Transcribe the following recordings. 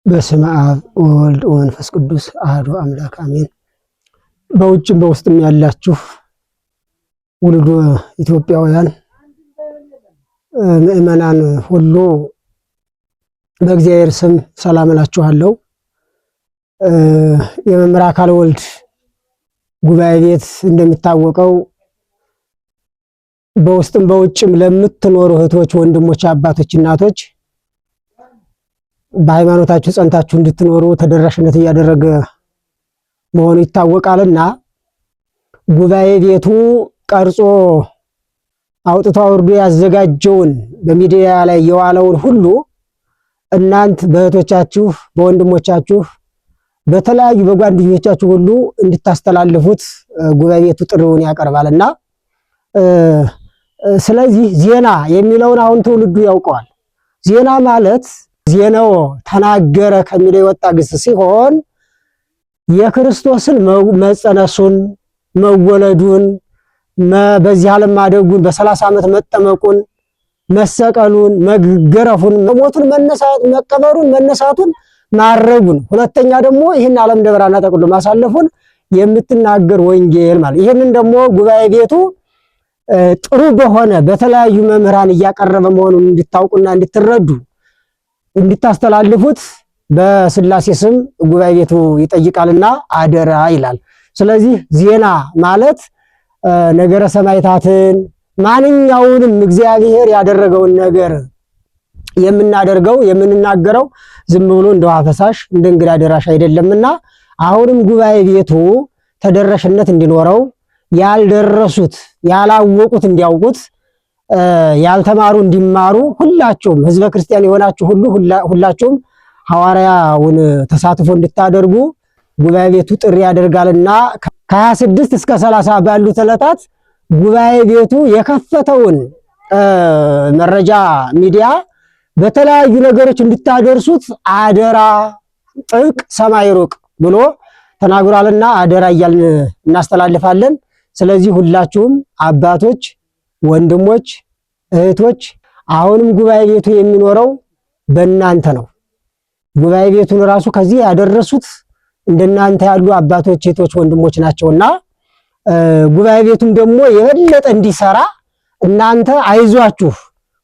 በስመ አብ ወወልድ ወመንፈስ ቅዱስ አሐዱ አምላክ አሜን። በውጭም በውስጥም ያላችሁ ውልዶ ኢትዮጵያውያን ምእመናን ሁሉ በእግዚአብሔር ስም ሰላም እላችኋለሁ። የመምህር አካለ ወልድ ጉባኤ ቤት እንደሚታወቀው በውስጥም በውጭም ለምትኖሩ እህቶች፣ ወንድሞች፣ አባቶች፣ እናቶች በሃይማኖታችሁ ጸንታችሁ እንድትኖሩ ተደራሽነት እያደረገ መሆኑ ይታወቃልና ጉባኤ ቤቱ ቀርጾ አውጥቶ አውርዶ ያዘጋጀውን በሚዲያ ላይ የዋለውን ሁሉ እናንት በእህቶቻችሁ፣ በወንድሞቻችሁ፣ በተለያዩ በጓደኞቻችሁ ሁሉ እንድታስተላልፉት ጉባኤ ቤቱ ጥሪውን ያቀርባልና ስለዚህ ዜና የሚለውን አሁን ትውልዱ ያውቀዋል። ዜና ማለት ዜናው ተናገረ ከሚለው የወጣ ግስ ሲሆን የክርስቶስን መጸነሱን፣ መወለዱን፣ በዚህ ዓለም ማደጉን፣ በ30 ዓመት መጠመቁን፣ መሰቀሉን፣ መገረፉን፣ መሞቱን፣ መቀበሩን፣ መነሳቱን፣ ማረጉን፣ ሁለተኛ ደግሞ ይህን ዓለም ደብራና ጠቅሎ ማሳለፉን የምትናገር ወንጌል ማለት። ይህንን ደግሞ ጉባኤ ቤቱ ጥሩ በሆነ በተለያዩ መምህራን እያቀረበ መሆኑን እንድታውቁና እንድትረዱ እንድታስተላልፉት በስላሴ ስም ጉባኤ ቤቱ ይጠይቃልና አደራ ይላል። ስለዚህ ዜና ማለት ነገረ ሰማዕታትን ማንኛውንም እግዚአብሔር ያደረገውን ነገር የምናደርገው የምንናገረው ዝም ብሎ እንደ ውሃ ፈሳሽ እንደ እንግዳ ደራሽ አይደለምና አሁንም ጉባኤ ቤቱ ተደራሽነት እንዲኖረው ያልደረሱት ያላወቁት እንዲያውቁት ያልተማሩ እንዲማሩ ሁላችሁም ህዝበ ክርስቲያን የሆናችሁ ሁሉ ሁላችሁም ሐዋርያውን ተሳትፎ እንድታደርጉ ጉባኤ ቤቱ ጥሪ ያደርጋልና ከ26 እስከ 30 ባሉት ዕለታት ጉባኤ ቤቱ የከፈተውን መረጃ ሚዲያ በተለያዩ ነገሮች እንድታደርሱት አደራ፣ ጥብቅ ሰማይ ሩቅ ብሎ ተናግሯልና አደራ እያልን እናስተላልፋለን። ስለዚህ ሁላችሁም አባቶች፣ ወንድሞች፣ እህቶች አሁንም ጉባኤ ቤቱ የሚኖረው በእናንተ ነው። ጉባኤ ቤቱን ራሱ ከዚህ ያደረሱት እንደናንተ ያሉ አባቶች፣ እህቶች፣ ወንድሞች ናቸውና ጉባኤ ቤቱም ደግሞ የበለጠ እንዲሰራ እናንተ አይዟችሁ፣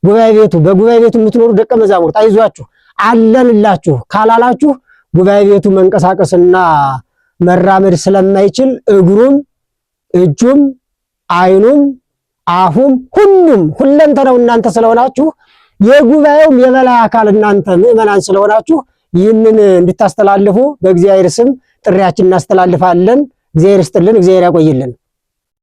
ጉባኤ ቤቱ በጉባኤ ቤቱ የምትኖሩ ደቀ መዛሙርት አይዟችሁ፣ አለንላችሁ ካላላችሁ ጉባኤ ቤቱ መንቀሳቀስና መራመድ ስለማይችል እግሩም እጁም አይኑም አፉም ሁሉም ሁለንተናው እናንተ ስለሆናችሁ የጉባኤውም የበላይ አካል እናንተ ምዕመናን ስለሆናችሁ ይህንን እንድታስተላልፉ በእግዚአብሔር ስም ጥሪያችን እናስተላልፋለን። እግዚአብሔር ይስጥልን፣ እግዚአብሔር ያቆይልን።